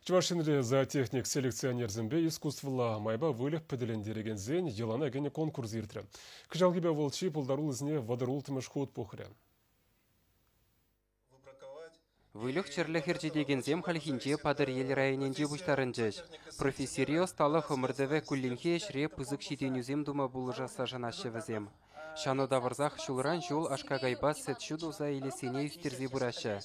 Чӑваш Енре зоотехник селекционерсемпе искусствӑлла майпа выльӑх пӗтӗлентерекенсен йӑлана кӗнӗ конкурс иртрӗ. Кӑҫалхипе вӑл чи пултаруллисене 36-мӗш хут пухрӗ. Выльӑх-чӗрлӗх ӗрчетекенсем хальхинче Патӑрьел районӗнче пуҫтарӑнчӗҫ. Профессири ӑсталӑх ӑмӑртӑвӗ кулленхи ӗҫре пысӑк ҫитӗнӳсем тума пулӑшасса шанаҫҫӗ вӗсем. Ҫанӑ тавӑрсах ҫулран-ҫул аш-какайпа сӗт-ҫу туса илессине ӳстерсе пыраҫҫӗ.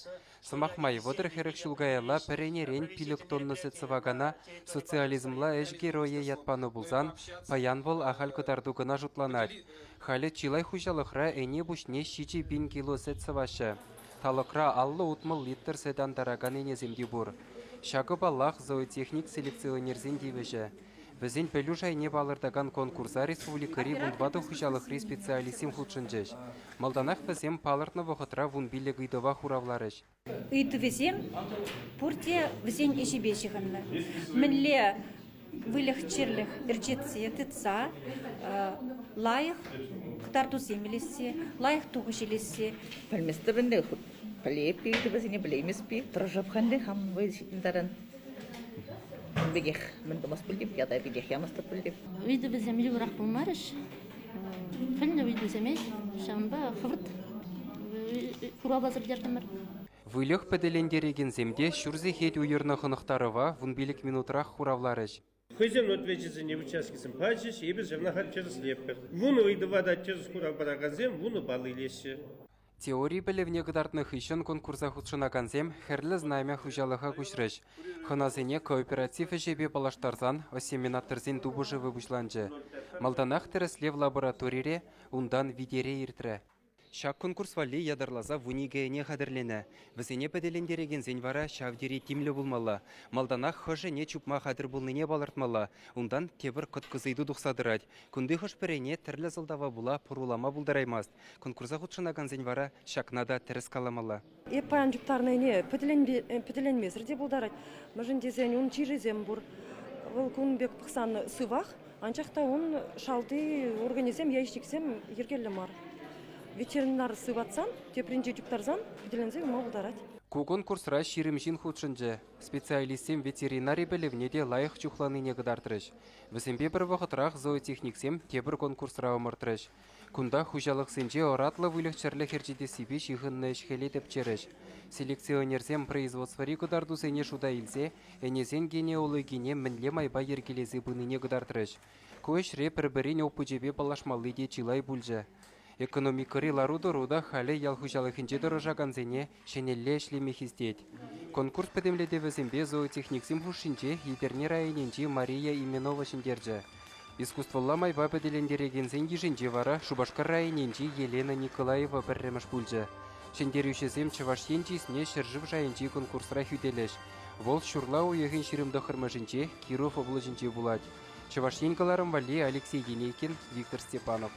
Сӑмах май, 30-40 ҫул каялла пӗр ӗнерен 5 тонна сӗт сӑвакана социализмла ӗҫ геройӗ ят панӑ пулсан, паян вӑл ахаль кӑтарту кӑна шутланать. Халӗ чылай хуҫалӑхра ӗне пуҫне 7000 кило сӗт сӑваҫҫӗ. Талӑкра 50-60 литр сӗт антаракан ӗнесем те пур. Ҫакӑ, паллах, зоотехник-селекционерсен тивӗҫӗ. Вӗсен пӗлӳ шайне палӑртакан конкурса республикӑри 14 хуҫалӑхри специалистсем хутшӑнчӗҫ. Малтанах вӗсем палӑртнӑ вӑхӑтра 15 ыйтӑва хуравларӗҫ. Ыйтӑвӗсем пурте вӗсен ӗҫӗпе ҫыхӑннӑ. Мӗнле выльӑх-чӗрлӗх ӗрчетсе тытса лайӑх кӑтартусем илесси, лайӑх тухӑҫ илесси. Пӗлместӗп ӗнтӗ, пӗлеп-и ыйтӑвӗсене, пӗлейместӗп-и. Тӑрӑшап-ха ӗнтӗ хам вӑй ҫитнӗ таран. Ун пекех мӗн тумасть пуль теп, ята питех ямастӑп пуль теп. Ыйтӑвӗсем йывӑрах пулмарӗҫ. Пӗлнӗ ыйтусемех, ҫавӑнпа хӑвӑрт хуравласа пӗтертӗмӗр. Выльӑх пӗтӗлентерекенсем те ҫур сехет уйӑрнӑ хӑнӑхтарӑва 15 минутрах хуравларӗҫ. Хӑйсен отвечӗсене участкисем пачӗҫ, эпир ҫавна халь тӗрӗслетпӗр. 10 ыйтӑва та тӗрӗс хурав паракансем 10 балл илеҫҫӗ. Теори пӗлӗвне кӑтартнӑ хыҫҫӑн конкурса хутшӑнакансем Хӗрлӗ Знамя хуҫалӑха куҫрӗҫ. Хӑнасене кооператив ӗҫӗпе паллаштарсан осеменаторсен тупӑшӑвӗ пуҫланчӗ. Малтанах тӗрӗслев лабораторире, унтан витере иртрӗ. Ҫак конкурс валли ятарласа 12 ӗне хатӗрленӗ. Вӗсене пӗтӗлентерекенсен вара ҫав тери тимлӗ пулмалла. Малтанах хӑш ӗне чупма хатӗр пулнине палӑртмалла. Унтан тепӗр кӑткӑс ыйту тухса тӑрать. Кунти хӑш-пӗр ӗне тӗрлӗ сӑлтава пула пӑрулама пултараймасть. Конкурса хутшӑнакансен вара ҫакна та тӗрӗс каламалла. Эп паян чуптарнӑ ӗне пӗтӗленмесӗр те пултарать. Мӗншӗн тесен ун чирӗсем пур. Вӑл кун пек пӑхсан сывах, анчах та ун шалти органӗсем, яичниксем йӗркеллӗ мар. Ветеринар сыватсан, тепринче чуптарсан пӗтӗленсе юлма пултарать. Ку конкурсра 20 ҫын хутшӑнчӗ. Специалистсем ветеринари пӗлӗвне те лайӑх чухланине кӑтартрӗҫ. Вӗсемпе пӗр вӑхӑтрах зоотехниксем тепӗр конкурсра ӑмӑртрӗҫ. Кунта хуҫалӑхсенче ӑратлӑ выльӑх-чӗрлӗх ӗрчетессипе ҫыхӑннӑ ӗҫ-хӗле тӗпчерӗҫ. Селекционерсем производствӑри кӑтартусене шута илсе ӗнесен генеалогине мӗнле майпа йӗркелесе пынине кӑтартрӗҫ. Ку ӗҫре пӗр-пӗрин опычӗпе паллашмалли те чылай пулчӗ. Экономикӑри лару-тӑру та халӗ ял хуҫалӑхӗнче тӑрӑшакансене ҫӗнӗлле ӗҫлеме хистет. Конкурс пӗтӗмлетӗвӗсемпе зоотехниксем хушшинче Етӗрне районӗнчи Мария Именова ҫӗнтерчӗ. Искусствӑлла майпа пӗтӗлентерекенсен йышӗнче вара Шупашкар районӗнчи Елена Николаева пӗрремӗш пулчӗ. Ҫӗнтерӳҫӗсем Чӑваш Ен чысне ҫӗршыв шайӗнчи конкурсра хӳтӗлӗҫ. Вӑл ҫурла уйӑхӗн 29-мӗшӗнче Киров облаҫӗнче пулать. Чӑваш Ен кӑларӑм валли Алексей Енейкин, Виктор Степанов.